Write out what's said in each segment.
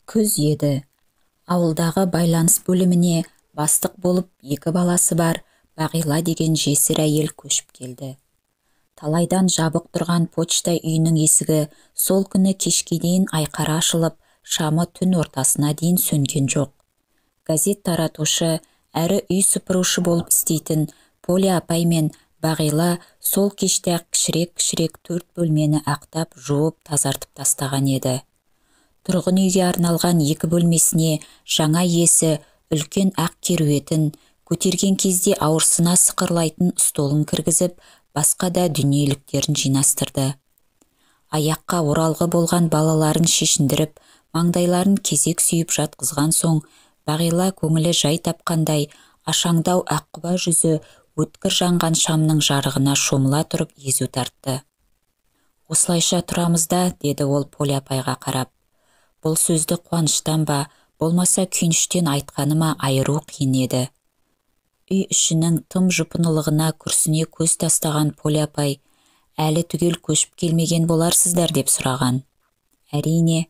Күз еді. Ауылдағы байланыс бөліміне бастық болып екі баласы бар Бағила деген жесір әйел көшіп келді. Талайдан жабық тұрған почта үйінің есігі сол күні кешке дейін айқара ашылып, шамы түн ортасына дейін сөнген жоқ. Газет таратушы, әрі үй сыпырушы болып істейтін Поля апай мен Бағила сол кеште-ақ кішірек-кішірек 4 бөлмені ақтап, жуып, тазартып тастаған еді. Тұрғын үйге арналған 2 бөлмесіне жаңа иесі үлкен ақ керуетін, көтерген кезде ауырсына сықырлайтын столын кіргізіп, басқа да дүниеліктерін жинастырды. Аяққа оралғы болған балаларын шешіндіріп, маңдайларын кезек сүйіп жатқызған соң, Бағила көңілі жай тапқандай, ашаңдау аққұба жүзі өткір жанған шамның жарығына шомыла тұрып езу тартты. Осылайша тұрамыз да, деді ол Поля апайға қарап. Бұл сөзді қуаныштан ба, болмаса күйініштен айтқаны ма айыру қиын еді. Үй ішінің тым жұпынылығына күрсіне көз тастаған Поля апай, әлі түгел көшіп келмеген боларсыздар деп сұраған. Әрине,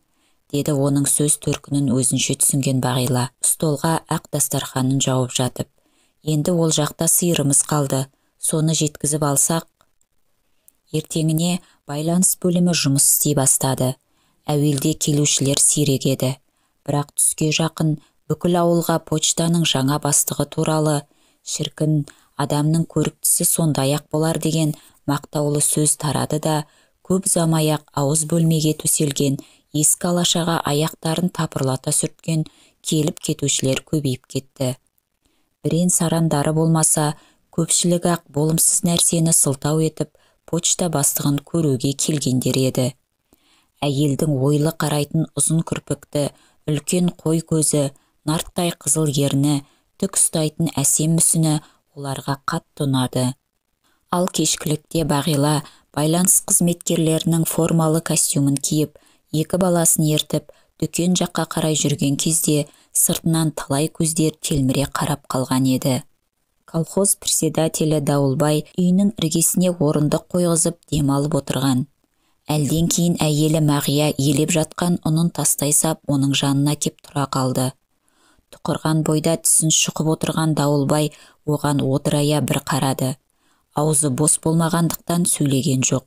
деді оның сөз төркінін өзінше түсінген Бағила, столға ақ дастарханын жауып жатып. Енді ол жақта сиырымыз қалды, соны жеткізіп алсақ. Ертеңіне байланыс бөлімі жұмыс істей бастады. Әуелде келушілер сирек еді. Бірақ түске жақын бүкіл ауылға почтаның жаңа бастығы туралы шіркін адамның көріктісі сондай-ақ болар деген мақтаулы сөз тарады да, көп ұзамай-ақ ауыз бөлмеге төселген ескі алашаға аяқтарын тапырлата сүрткен келіп кетушілер көбейіп кетті. Бірен сарандары болмаса, көпшілік-ақ болымсыз нәрсені сылтау етіп, почта бастығын көруге келгендер еді. Әйелдің ойлы қарайтын ұзын кірпікті, үлкен қой көзі, нарттай қызыл ерні, түк ұстайтын әсем мүсіні оларға қатты ұнады. Ал кешкілікте Бағила байланыс қызметкерлерінің формалы костюмін киіп, екі баласын ертіп, дүкен жаққа қарай жүрген кезде сыртынан талай көздер телміре қарап қалған еді. Колхоз председателі Дауылбай үйінің іргесіне орындық қойғызып демалып отырған. Әлден кейін әйелі Мағия елеп жатқан ұнын тастай сап, оның жанына кеп тұра қалды. Тұқырған бойда тісін шұқып отырған Дауылбай оған одырая бір қарады. Аузы бос болмағандықтан сөйлеген жоқ.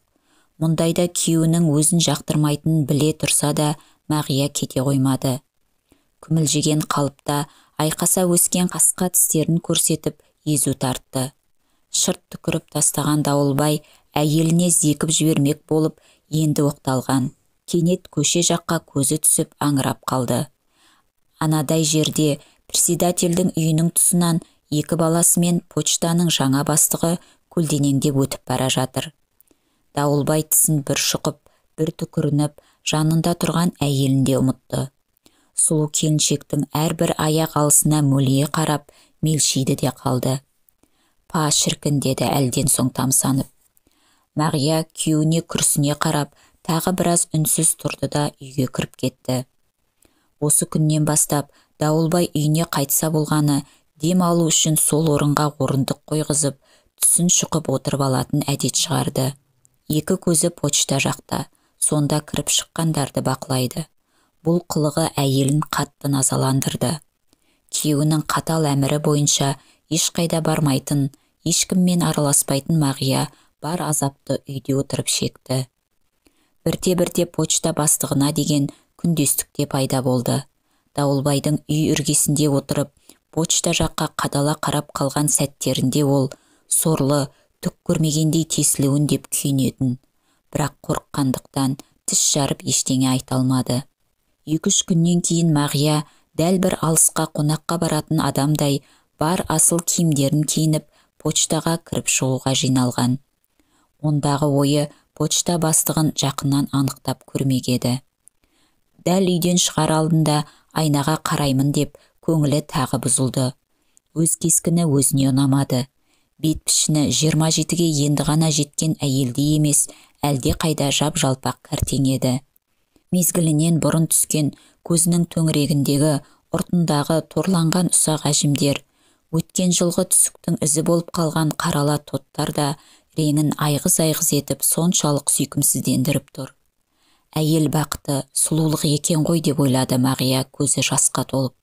Мұндайда күйеуінің өзін жақтырмайтынын біле тұрса да, Мағия кете қоймады. Күмілжіген қалыпта айқаса өскен қасқа тістерін көрсетіп езу тартты. Шырт түкіріп тастаған Дауылбай әйеліне зекіп жібермек болып енді оқталған. Кенет көше жаққа көзі түсіп аңырап қалды. Анадай жерде председательдің үйінің тұсынан екі баласымен почтаның жаңа бастығы көлденеңдеп өтіп бара жатыр. Дауылбай тісін бір шұқып, бір түкірініп, жанында тұрған әйелін де ұмытты. Сұлу келіншектің әрбір аяқ алысына мөлие қарап, мелшиді де қалды. Па шіркін, деді әлден соң тамсанып. Мағия күйеуіне күрсіне қарап, тағы біраз үнсіз тұрды да үйге кіріп кетті. Осы күннен бастап Дауылбай үйіне қайтса болғаны, дем алу үшін сол орынға орындық қойғызып, түсін шұқып отырып алатын әдет шығарды. Екі көзі почта жақта, сонда кіріп шыққандарды бақылайды. Бұл қылығы әйелін қатты назаландырды. Күйеуінің қатал әмірі бойынша ешқайда бармайтын, ешкіммен араласпайтын Мағия бар азапты үйде отырып шекті. Бірте-бірте почта бастығына деген күндестікте пайда болды. Дауылбайдың үй іргесінде отырып, почта жаққа қадала қарап қалған сәттерінде ол сорлы, түк көрмегендей тесілуін деп күйінетін. Бірақ қорыққандықтан тіс жарып ештеңе айта алмады. 2-3 күннен кейін Мағия дәл бір алысқа қонаққа баратын адамдай бар асыл киімдерін киініп, почтаға кіріп шығуға жиналған. Ондағы ойы почта бастығын жақыннан анықтап көрмек еді. Дәл үйден шығар алдында айнаға қараймын деп көңілі тағы бұзылды. Өз кескіні өзіне ұнамады. Бет пішіні 27-ге енді ғана жеткен әйелдей емес, әлде қайда жап-жалпақ кәртең еді. Мезгілінен бұрын түскен көзінің төңірегіндегі ұртындағы торланған ұсақ әжімдер, өткен жылғы түсіктің ізі болып қалған қарала тоттар да реңін айғыз-айғыз етіп соншалық сүйкімсіздендіріп тұр. Әйел бақыты сұлулық екен ғой деп ойлады Мағия көзі жасқа толып.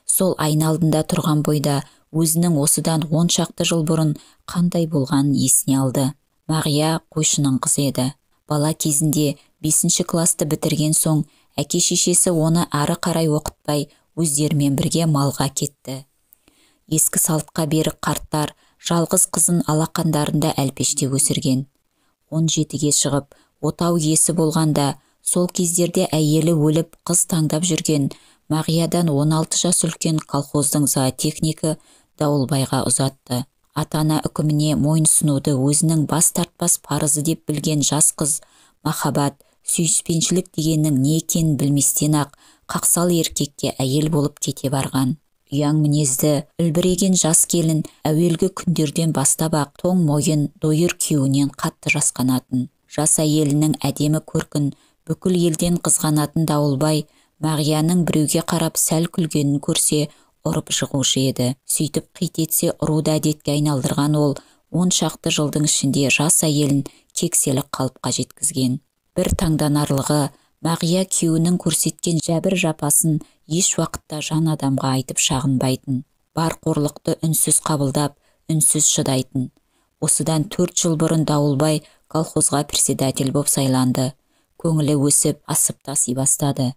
Сол айна алдында тұрған бойда өзінің осыдан 10 шақты жыл бұрын қандай болғанын есіне алды. Мағия қойшының қызы еді. Бала кезінде 5-ші класты бітірген соң әке-шешесі оны ары қарай оқытпай өздерімен бірге малға кетті. Ескі салтқа берік қарттар жалғыз қызын алақандарында әлпештеп өсірген. 17-ге шығып, отау иесі болғанда, сол кездерде әйелі өліп қыз таңдап жүрген Мағиядан 16 жас үлкен колхоздың зоотехникі Дауылбайға ұзатты. Ата-ана үкіміне мойынсұнуды өзінің бас тартпас парызы деп білген жас қыз махаббат, сүйіспеншілік дегеннің не екенін білместен-ақ қақсал еркекке әйел болып кете барған. Ұяң мінезді, үлбіреген жас келін әуелгі күндерден бастап-ақ тоң мойын дойыр күйеуінен қатты жасқанатын. Жас әйелінің әдемі көркін бүкіл елден қызғанатын Дауылбай Мағияның біреуге қарап сәл күлгенін көрсе ұрып жығушы еді. Сөйтіп қит етсе ұруды әдетке айналдырған ол 10 шақты жылдың ішінде жас әйелін кекселік қалыпқа жеткізген. Бір таңданарлығы, Мағия күйеуінің көрсеткен жәбір-жапасын еш уақытта жан адамға айтып шағынбайтын. Бар қорлықты үнсіз қабылдап, үнсіз шыдайтын. Осыдан 4 жыл бұрын Дауылбай колхозға председатель боп сайланды. Көңілі өсіп, асып таси бастады.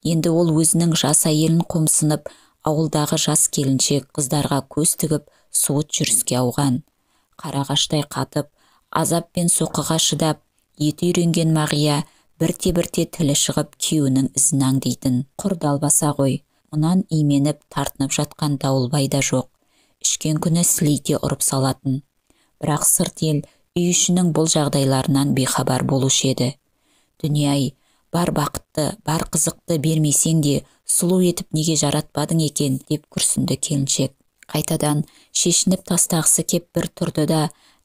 Енді ол өзінің жас әйелін қомсынып, ауылдағы жас келіншек қыздарға көз тігіп, суыт жүріске ауған. Қарағаштай қатып, азап пен соққыға шыдап, еті үйренген Мағия бірте-бірте тілі шығып күйеуінің ізін аңдитын. Құр далбаса ғой, мұнан именіп тартынып жатқан Дауылбай да жоқ. Ішкен күні сілейте ұрып салатын. Бірақ сырт ел үй ішінің бұл жағдайларынан бейхабар болушы еді. Дүние-ай, бар бақытты, бар қызықты бермесең де сұлу етіп неге жаратпадың екен деп күрсінді келіншек. Қайтадан шешініп тастағысы кеп бір тұрды да,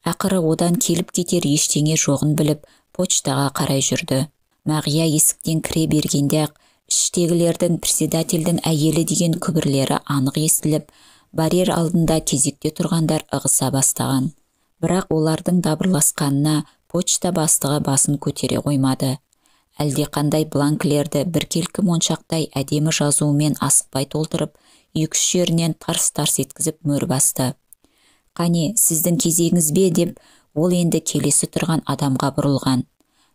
ақыры одан келіп кетер ештеңе жоғын біліп, почтаға қарай жүрді. Мағия есіктен кіре бергенде-ақ іштегілердің председательдің әйелі деген күбірлері анық естіліп, барьер алдында кезекте тұрғандар ығыса бастаған. Бірақ олардың дабырласқанына почта бастығы басын көтере қоймады. Әлде қандай бланкілерді біркелкі моншақтай әдемі жазуымен асықпай толтырып, екі-үш жерінен тарс-тарс еткізіп мөр басты. Қане, сіздің кезегіңіз бе деп ол енді келесі тұрған адамға бұрылған.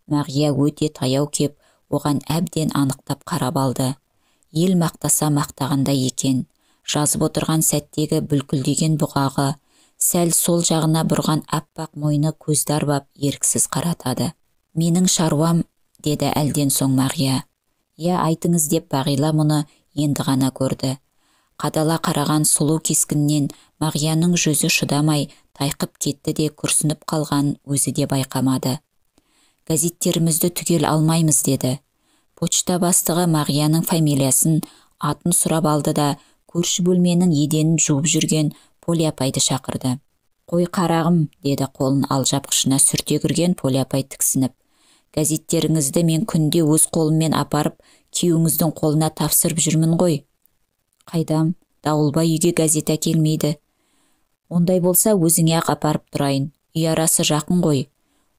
Мағия өте таяу кеп, оған әбден анықтап қарап алды. Ел мақтаса мақтағандай екен. Жазып отырған сәттегі бүлкілдеген бұғағы, сәл сол жағына бұрған аппақ мойны көзді арбап еріксіз қаратады. Менің шаруам, деді әлден соң Мағия. Я, айтыңыз деп Бағила мұны енді ғана көрді. Қадала қараған сұлу кескіннен Мағияның жүзі шыдамай тайқып кетті де күрсініп қалған өзі де байқамады. Газеттерімізді түгел алмаймыз деді. Почта бастығы Мағияның фамилиясын, атын сұрап алды да көрші бөлменің еденін жуып жүрген Поли апайды шақырды. Қой қарағым, деді қолын алжапқышына сүрте кірген Поли апай тіксініп. Газеттеріңізді мен күнде өз қолыммен апарып, күйеуіңіздің қолына тапсырып жүрмін ғой. Қайдам, Дауылбай үйге газет әкелмейді. Ондай болса өзіңе-ақ апарып тұрайын, үй арасы жақын ғой.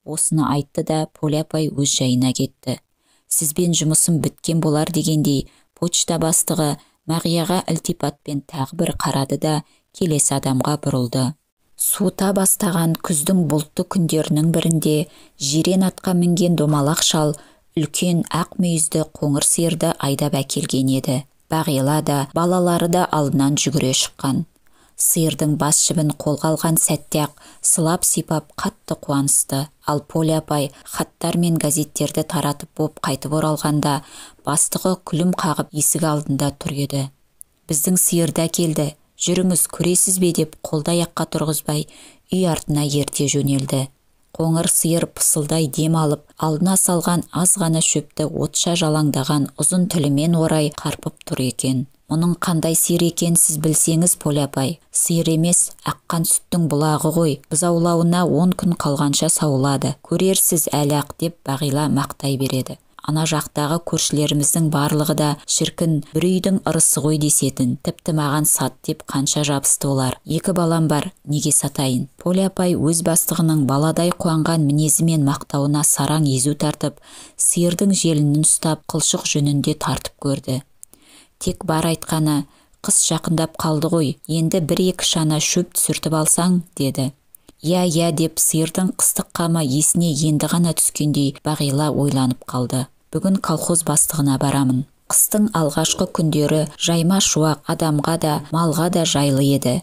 Осыны айтты да Поли апай өз жайына кетті. Сізбен жұмысым біткен болар дегендей, почта бастығы Мағияға ілтипатпен тағы бір қарады да келесі адамға бұрылды. Суыта бастаған күздің бұлтты күндерінің бірінде жирен атқа мінген домалақ шал үлкен ақ мүйізді қоңыр сиырды айдап әкелген еді. Бағила да, балалары да алдынан жүгіре шыққан. Сиырдың бас жібін қолға алған сәтте-ақ сылап-сипап қатты қуанысты. Ал Поли апай хаттар мен газеттерді таратып боп қайтып оралғанда бастығы күлім қағып есік алдында тұр еді. Біздің сиырды әкелді, жүріңіз көресіз бе деп қолды аяққа тұрғызбай үй артына ерте жөнелді. Қоңыр сиыр пысылдай дем алып, алдына салған аз ғана шөпті отша жалаңдаған ұзын тілімен орай қарпып тұр екен. Мұның қандай сиыр екенін сіз білсеңіз, Поли апай, сиыр емес, аққан сүттің бұлағы ғой, бұзаулауына 10 күн қалғанша сауылады. Көрерсіз әлі-ақ деп Бағила мақтай береді. Ана жақтағы көршілеріміздің барлығы да шіркін бір үйдің ырысы ғой десетін. Тіпті маған сат деп қанша жабысты олар. 2 балам бар, неге сатайын? Поля апай өз бастығының баладай қуанған мінезі мен мақтауына сараң езу тартып, сиырдың желінін ұстап, қылшық жүнінде тартып көрді. Тек бар айтқаны, қыс жақындап қалды ғой, енді 1-2 шана шөп түсіртіп алсаң, деді. Иә, иә деп сиырдың қыстық қамы есіне енді ғана түскендей Бағила ойланып қалды. Бүгін колхоз бастығына барамын. Қыстың алғашқы күндері жайма шуақ адамға да, малға да жайлы еді.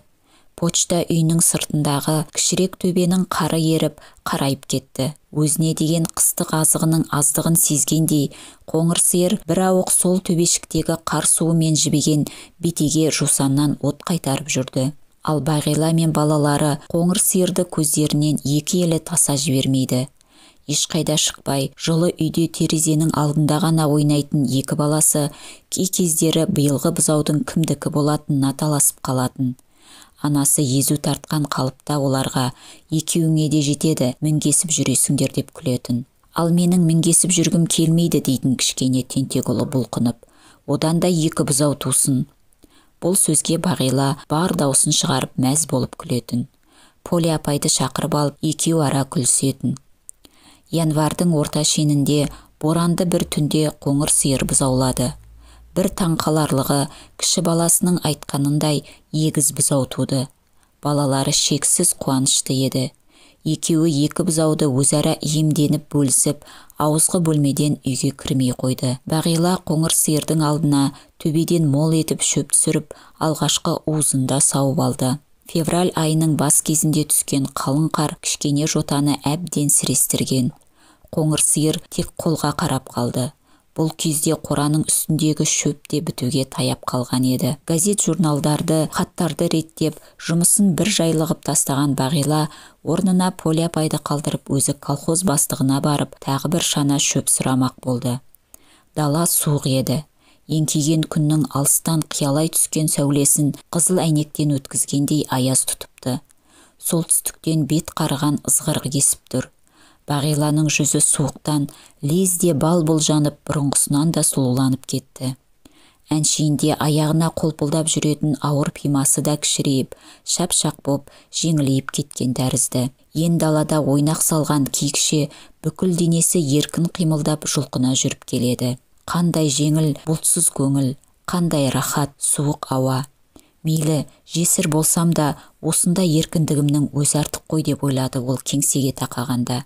Почта үйінің сыртындағы кішірек төбенің қары еріп, қарайып кетті. Өзіне деген қыстық азығының аздығын сезгендей, қоңыр сиыр бір ауық сол төбешіктегі қар суымен жібіген бетеге жусаннан от қайтарып жүрді. Ал Бағила мен балалары қоңыр сиырды көздерінен 2 елі таса жібермейді. Ешқайда шықпай, жылы үйде терезенің алдында ғана ойнайтын 2 баласы кей кездері биылғы бұзаудың кімдікі болатынына таласып қалатын. Анасы езу тартқан қалыпта оларға екеуіңе де жетеді, мінгесіп жүресіңдер деп күлетін. Ал менің мінгесіп жүргім келмейді дейтін кішкене тентек ұлы бұлқынып. Одан да 2 бұзау тусын. Бұл сөзге Бағила бар даусын шығарып мәз болып күлетін. Поля апайды шақырып алып, екеу ара күлісетін. Январдың орта шенінде боранды бір түнде қоңыр сиыр бұзаулады. Бір таңқаларлығы кіші баласының айтқанындай егіз бұзау туды. Балалары шексіз қуанышты еді. Екеуі 2 бұзауды өзара иемденіп бөлісіп, ауызғы бөлмеден үйге кірмей қойды. Бағила қоңыр сиырдың алдына төбеден мол етіп шөп түсіріп, алғашқы уызында сауып алды. Февраль айының бас кезінде түскен қалың қар кішкене жотаны әбден сірестірген. Қоңыр сиыр тек қолға қарап қалды. Бұл кезде қораның үстіндегі шөп те бітуге таяп қалған еді. Газет журналдарды, хаттарды реттеп, жұмысын бір жайлығып тастаған Бағила орнына Поля апайды қалдырып, өзі колхоз бастығына барып, тағы бір шана шөп сұрамақ болды. Дала суық еді. Еңкейген күннің алыстан қиялай түскен сәулесін қызыл әйнектен өткізгендей аяз тұтыпты. Солтүстіктен бет қарыған ызғырық есіп тұр. Бағиланың жүзі суықтан лезде бал-бұл жанып, бұрынғысынан да сұлуланып кетті. Әншейінде аяғына қолпылдап жүретін ауыр пимасы да кішірейіп, шап-шақ боп, жеңілейіп кеткен тәрізді. Ен далада ойнақ салған киікше бүкіл денесі еркін қимылдап жұлқына жүріп келеді. Қандай жеңіл, бұлтсыз көңіл, қандай рахат, суық ауа. Мейлі, жесір болсам да, осындай еркіндігімнің өзі артық қой деп ойлады ол кеңсеге тақағанда.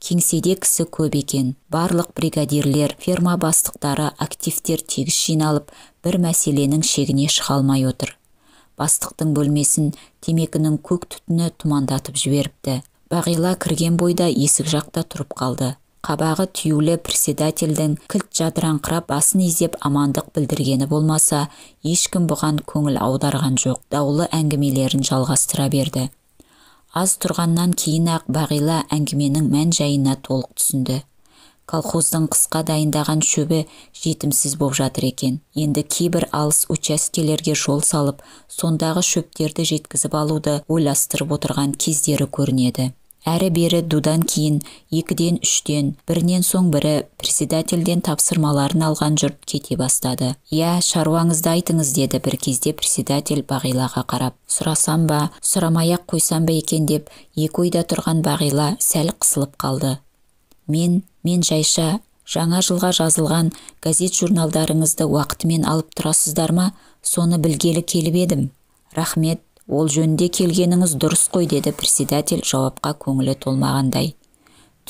Кеңседе кісі көп екен. Барлық бригадирлер, ферма бастықтары, активтер тегіс жиналып, бір мәселенің шегіне шыға алмай отыр. Бастықтың бөлмесін темекінің көк түтіні тұмандатып жіберіпті. Бағила кірген бойда есік жақта тұрып қалды. Қабағы түюлі председательдің кілт жадыраңқырап басын изеп амандық білдіргені болмаса, ешкім бұған көңіл аударған жоқ. Даулы әңгімелерін жалғастыра берді. Аз тұрғаннан кейін-ақ Бағила әңгіменің мән-жайына толық түсінді. Колхоздың қысқа дайындаған шөбі жетімсіз боп жатыр екен. Енді кейбір алыс учаскелерге жол салып, сондағы шөптерді жеткізіп алуды ойластырып отырған кездері көрінеді. Әрі-бері дудан кейін 2-ден 3-тен, бірінен соң бірі председательден тапсырмаларын алған жұрт кете бастады. «Иә, шаруаңызды айтыңыз», деді бір кезде председатель Бағилаға қарап. Сұрасам ба, сұрамай-ақ қойсам ба екен деп екі ойда тұрған Бағила сәл қысылып қалды. Мен жайша, жаңа жылға жазылған газет журналдарыңызды уақытымен алып тұрасыздар ма, соны білгелі келіп едім. Рахмет. Ол жөнінде келгеніңіз дұрыс қой, деді председатель жауапқа көңілі толмағандай.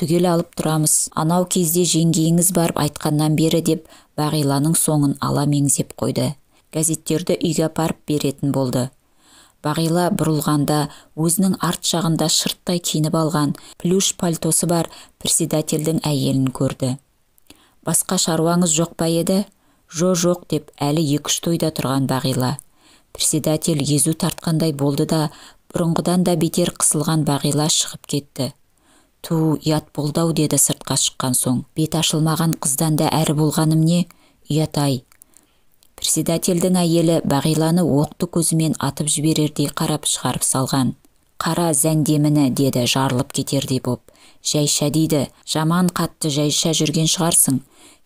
Түгел алып тұрамыз. Анау кезде жеңгейіңіз барып айтқаннан бері деп Бағиланың соңын ала меңзеп қойды. Газеттерді үйге апарып беретін болды. Бағила бұрылғанда өзінің арт жағында шырттай киініп алған плюш пальтосы бар председательдің әйелін көрді. Басқа шаруаңыз жоқ па еді? Жо-жоқ деп әлі 2-3 тойда тұрған Бағила. Председатель езу тартқандай болды да, бұрынғыдан да бетер қысылған Бағила шығып кетті. Ту, ұят болды-ау, деді сыртқа шыққан соң. Бет ашылмаған қыздан да әрі болғаным не? Ұят-ай. Председательдің әйелі Бағиланы оқты көзімен атып жіберердей қарап шығарып салған. Қара зәндеміні, деді жарылып кетердей боп. Жайша дейді, жаман қатты жайша жүрген шығарсың.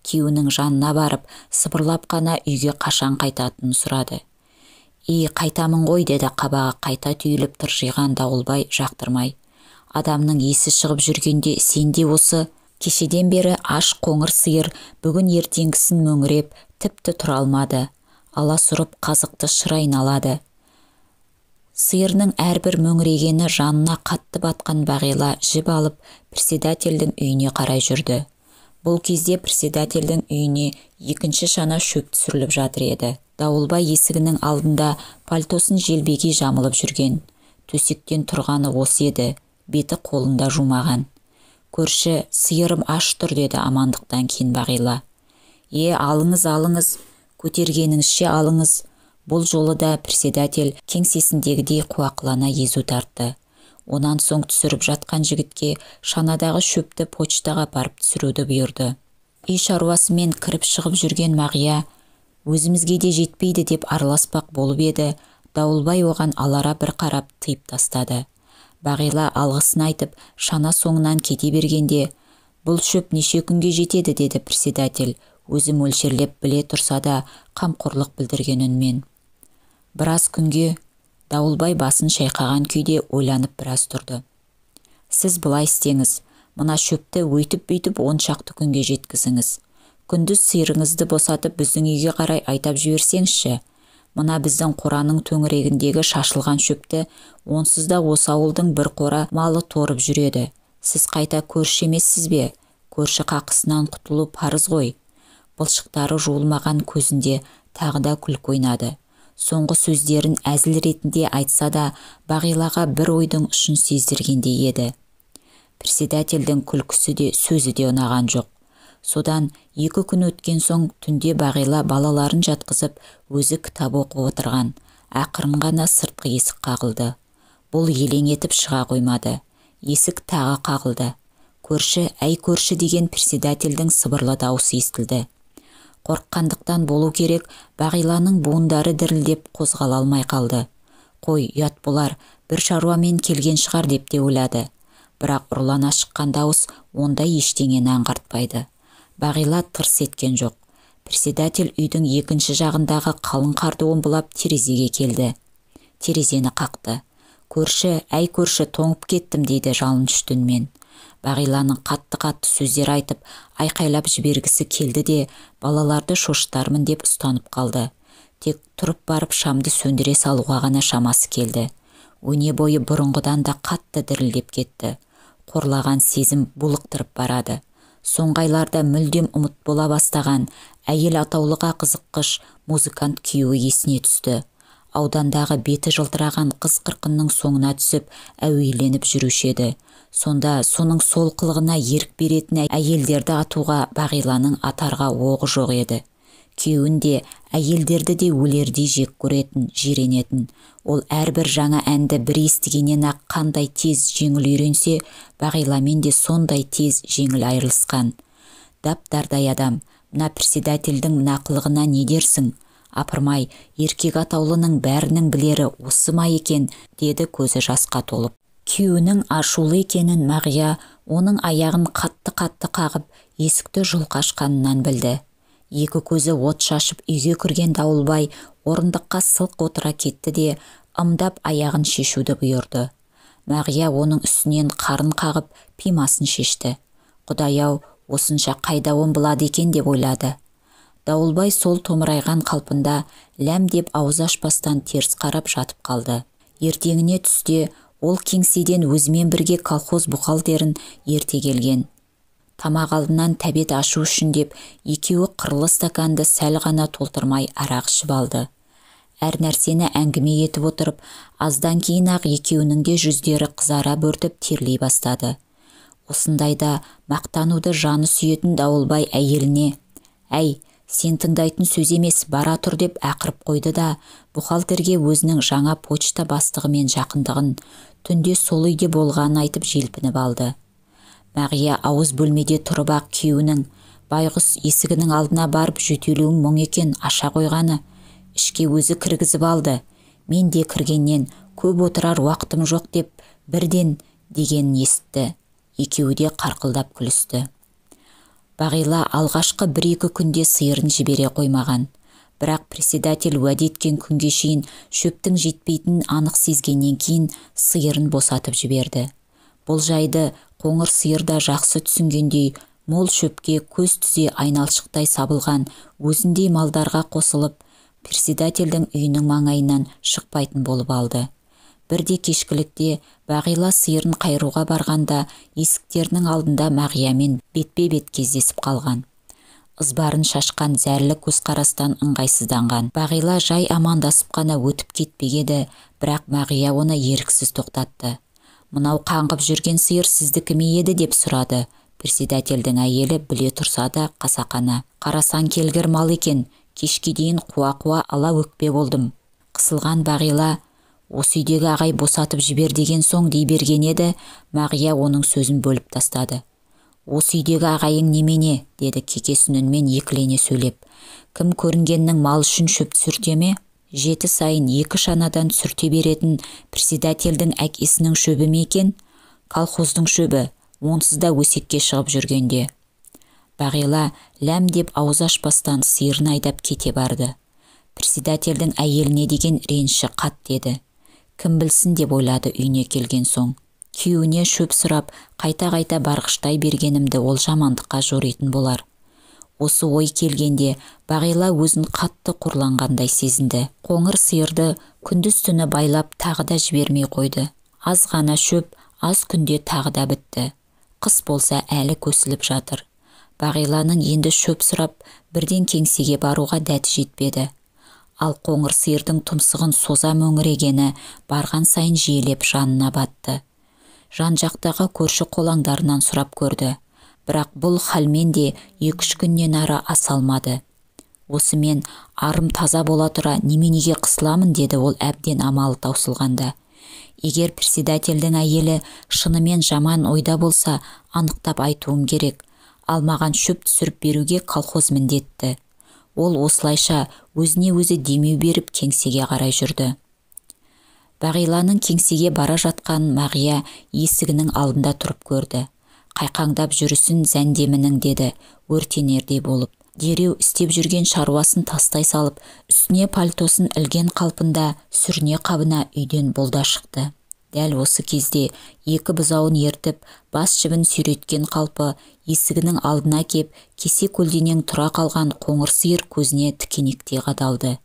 Күйеуінің жанына барып, сыбырлап қана үйге қашан қайтатынын сұрады. «И, қайтамын ғой», деді қабағы қайта түйіліп тыржиған Дауылбай жақтырмай. «Адамның есі шығып жүргенде сен де осы кешеден бері аш қоңыр сиыр бүгін ертеңгісін мөңіреп, тіпті тұра алмады. Аласұрып қазықты шыр айналады». Сиырының әрбір мөңірегені жанына қатты батқан Бағила жіп алып, председательдің үйіне қарай жүрді. Бұл кезде председательдің үйіне екінші шана шөп түсіріліп жатыр еді. Дауылбай есігінің алдында пальтосын желбегей жамылып жүрген. Төсектен тұрғаны осы еді, беті қолында жумаған. «Көрші, сиырым аш тұр», деді амандықтан кейін Бағила. «Е, алыңыз, алыңыз, көтергеніңізше алыңыз». Бұл жолы да председатель кеңсесіндегідей қуақылана езу тартты. Онан соң түсіріп жатқан жігітке шанадағы шөпті почтаға апарып түсіруді бұйырды. Үй шаруасымен кіріп-шығып жүрген Мағия өзімізге де жетпейді деп араласпақ болып еді, Дауылбай оған алара бір қарап тыйып тастады. Бағила алғысын айтып, шана соңынан кете бергенде, «Бұл шөп неше күнге жетеді?» деді председатель, өзі мөлшерлеп біле тұрса да қамқорлық білдірген үнмен. Біраз күнге. Дауылбай басын шайқаған күйде ойланып біраз тұрды. «Сіз былай істеңіз, мына шөпті өйтіп-бүйтіп 10 шақты күнге жеткізіңіз. Күндіз сиырыңызды босатып біздің үйге қарай айдап жіберсеңізші. Мына біздің қораның төңірегіндегі шашылған шөпті онсыз да осы ауылдың бір қора малы торып жүреді. Сіз қайта көрші емессіз бе? Көрші қақысынан құтылу парыз ғой». Былшықтары жуылмаған көзінде тағы да күлкі ойнады. Соңғы сөздерін әзіл ретінде айтса да, Бағилаға бір ойдың ұшын сездіргендей еді. Председательдің күлкісі де сөзі де ұнаған жоқ. Содан 2 күн өткен соң түнде Бағила балаларын жатқызып, өзі кітап оқып отырған. Ақырын ғана сыртқы есік қағылды. Бұл елең етіп шыға қоймады. Есік тағы қағылды. «Көрші, әй көрші» деген председательдің сыбырлы даусы естілді. Қорыққандықтан болу керек, Бағиланың буындары дірілдеп қозғала алмай қалды. Қой, ұят болар, бір шаруамен келген шығар деп те ойлады. Бірақ ұрлана шыққан дауыс ондай ештеңені аңғартпайды. Бағила тырс еткен жоқ. Председатель үйдің екінші жағындағы қалың қарды омбылап терезеге келді. Терезені қақты. «Көрші, әй көрші, тоңып кеттім», дейді жалынышты үнмен. Бағиланың қатты-қатты сөздер айтып, айқайлап жібергісі келді де, балаларды шошытармын деп ұстанып қалды. Тек тұрып барып шамды сөндіре салуға ғана шамасы келді. Өне бойы бұрынғыдан да қатты дірілдеп кетті. Қорлаған сезім булықтырып барады. Соңғы айларда мүлдем ұмыт бола бастаған әйел атаулыға қызыққыш музыкант күйеуі есіне түсті. Аудандағы беті жылтыраған қыз қырқынның соңына түсіп, әуейленіп жүруші еді. Сонда соның сол қылығына ерік беретін әйелдерді атуға Бағиланың атарға оғы жоқ еді. Күйеуін де, әйелдерді де өлердей жек көретін, жиренетін. Ол әрбір жаңа әнді бір естігеннен-ақ қандай тез жеңіл үйренсе, Бағиламен де сондай тез жеңіл айырылысқан. Дап-дардай адам, мына председательдің мына қылығына не дерсің? Апырмай, еркек атаулының бәрінің білері осы ма екен, деді көзі жасқа толып. Күйеуінің ашулы екенін Мағия оның аяғын қатты-қатты қағып, есікті жұлқа ашқанынан білді. Екі көзі от шашып үйге кірген Дауылбай орындыққа сылқ отыра кетті де, ымдап аяғын шешуді бұйырды. Мағия оның үстінен қарын қағып, пимасын шешті. Құдай-ау, осынша қайда омбылады екен деп ойлады. Дауылбай сол томырайған қалпында ләм деп ауыз ашпастан теріс қарап жатып қалды. Ертеңіне түсте ол кеңседен өзімен бірге колхоз бухгалтерін ерте келген. Тамақ алдынан тәбет ашу үшін деп екеуі қырлы стаканды сәл ғана толтырмай арақ ішіп алды. Әр нәрсені әңгіме етіп отырып, аздан кейін-ақ екеуінің де жүздері қызара бөртіп терлей бастады. Осындайда мақтануды жаны сүйетін Дауылбай әйеліне: «Әй, сен тыңдайтын сөз емес, бара тұр» деп ақырып қойды да, бухгалтерге өзінің жаңа почта бастығымен жақындығын, түнде сол үйде болғанын айтып желпініп алды. Мағия ауыз бөлмеде тұрып-ақ күйеуінің: «Байғұс, есігінің алдына барып жөтелуің мұң екен, аша қойғаны. Ішке өзі кіргізіп алды. Мен де кіргеннен көп отырар уақытым жоқ» деп бірден дегенін есітті. Екеуі де қарқылдап күлісті. Бағила алғашқы бір-екі күнде сиырын жібере қоймаған. Бірақ председатель уәде еткен күнге шейін шөптің жетпейтінін анық сезгеннен кейін сиырын босатып жіберді. Бұл жайды қоңыр сиыр да жақсы түсінгендей, мол шөпке көз түзе айналшықтай сабылған өзіндей малдарға қосылып, председательдің үйінің маңайынан шықпайтын болып алды. Бірде кешкілікте Бағила сиырын қайыруға барғанда есіктерінің алдында Мағиямен бетпе-бет кездесіп қалған. Ызбарын шашқан зәрлі көзқарастан ыңғайсызданған. Бағила жай амандасып қана өтіп кетпек еді, бірақ Мағия оны еріксіз тоқтатты. Мынау қаңғып жүрген сиыр сіздікі ме еді деп сұрады. Председательдің әйелі біле тұрса да қасақана. Қарасан келгір мал екен, кешке дейін қуа-қуа ала өкпе болдым. Қысылған Бағила, осы үйдегі ағай босатып жібер деген соң дей берген еді, Мағия оның сөзін бөліп тастады. Осы үйдегі ағайың немене, деді кекесін үнмен екілене сөйлеп. Кім көрінгеннің мал үшін шөп түсірте ме? Жеті сайын екі шанадан түсірте беретін председательдің әкесінің шөбі ме екен? Колхоздың шөбі, онсыз да өсекке шығып жүргенде. Бағила ләм деп ауыз ашпастан сиырын айдап кете барды. Председательдің әйеліне деген реніші қатты еді. Кім білсін деп ойлады үйіне келген соң. Күйеуіне шөп сұрап, қайта-қайта барғыштай бергенімді ол жамандыққа жоритын болар. Осы ой келгенде Бағила өзін қатты қорланғандай сезінді. Қоңыр сиырды күндіз-түні байлап тағы да жібермей қойды. Аз ғана шөп аз күнде тағы да бітті. Қыс болса әлі көсіліп жатыр. Бағиланың енді шөп сұрап бірден кеңсеге баруға дәті жетпеді. Ал қоңыр сиырдың тұмсығын соза мөңірегені барған сайын жиелеп жанына батты. Жан-жақтағы көрші қолаңдарынан сұрап көрді. Бірақ бұл халмен де 2-3 күннен ары аса алмады. Осымен арым таза бола тұра неменеге қысыламын, деді ол әбден амалы таусылғанда. Егер председательдің әйелі шынымен жаман ойда болса, анықтап айтуым керек. Ал маған шөп түсіріп беруге колхоз міндетті. Ол осылайша өзіне өзі демеу беріп кеңсеге қарай жүрді. Бағиланың кеңсеге бара жатқанын Мағия есігінің алдында тұрып көрді. Қайқаңдап жүрісін зәндемінің, деді өртенердей болып. Дереу істеп жүрген шаруасын тастай салып, үстіне пальтосын ілген қалпында сүріне қабына үйден болда шықты. Дәл осы кезде екі бұзауын ертіп, бас жібін сүйреткен қалпы есігінің алдына кеп, кесе көлденең тұра қалған қоңыр сиыр көзіне тікенектей қадалды.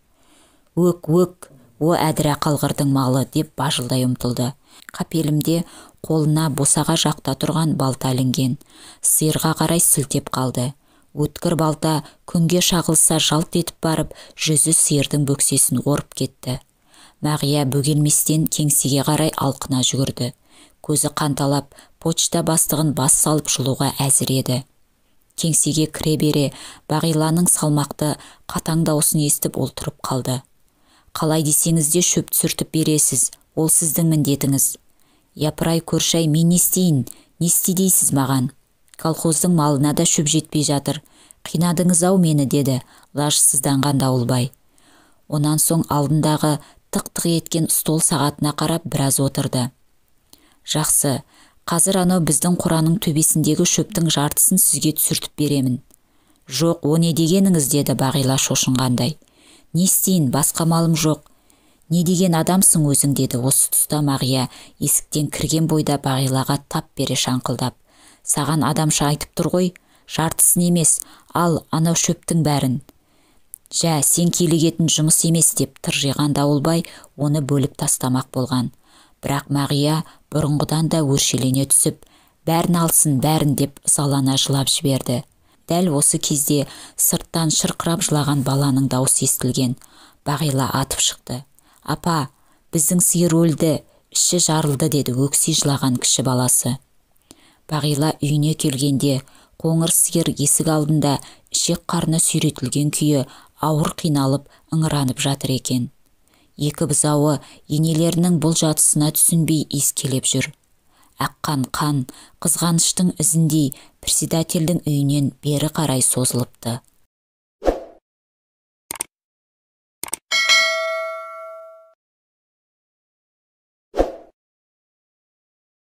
Өк, өк, о әдірә қалғырдың малы, деп бажылдай ұмтылды. Қапелімде қолына босаға жақта тұрған балта ілінген. Сиырға қарай сілтеп қалды. Өткір балта күнге шағылса жалт етіп барып, жүзі сиырдың бөксесін орып кетті. Мағия бөгелместен кеңсеге қарай алқына жүгірді. Көзі қанталап, почта бастығын бас салып жұлуға әзір еді. Кеңсеге кіре бере, Бағиланың салмақты қатаң даусын естіп ол тұрып қалды. Қалай десеңіз де шөп түсіртіп бересіз, ол сіздің міндетіңіз. Япырай көршай, мен не істейін, не істе дейсіз маған? Колхоздың малына да шөп жетпей жатыр. Қинадыңыз-ау мені, деді лажсызданған Дауылбай. Онан соң алдындағы тық-тық еткен стол сағатына қарап біраз отырды. Жақсы, қазір анау біздің қораның төбесіндегі шөптің жартысын сізге түсіртіп беремін. Жоқ, о не дегеніңіз, деді Бағила шошынғандай. Не істейін, басқа малым жоқ. Не деген адамсың өзің, деді осы тұста Мағия есіктен кірген бойда Бағилаға тап бере шаңқылдап. Саған адамша айтып тұр ғой, жартысын емес, ал анау шөптің бәрін. Жә, сен килігетін жұмыс емес, деп тыржиған Дауылбай оны бөліп тастамақ болған. Бірақ Мағия бұрынғыдан да өршелене түсіп, бәрін алсын, бәрін деп ызалана жылап жіберді. Дәл осы кезде сырттан шырқырап жылаған баланың даусы естілген. Бағила атып шықты. Апа, біздің сиыр өлді, іші жарылды, деді өкси жылаған кіші баласы. Бағила үйіне келгенде қоңыр сиыр есік алдында ішек қарны сүйретілген күйі ауыр қиналып ыңыранып жатыр екен. Екі бұзауы енелерінің бұл жатысына түсінбей иіскелеп жүр. Аққан қан қызғаныштың ізіндей председательдің үйінен бері қарай созылыпты.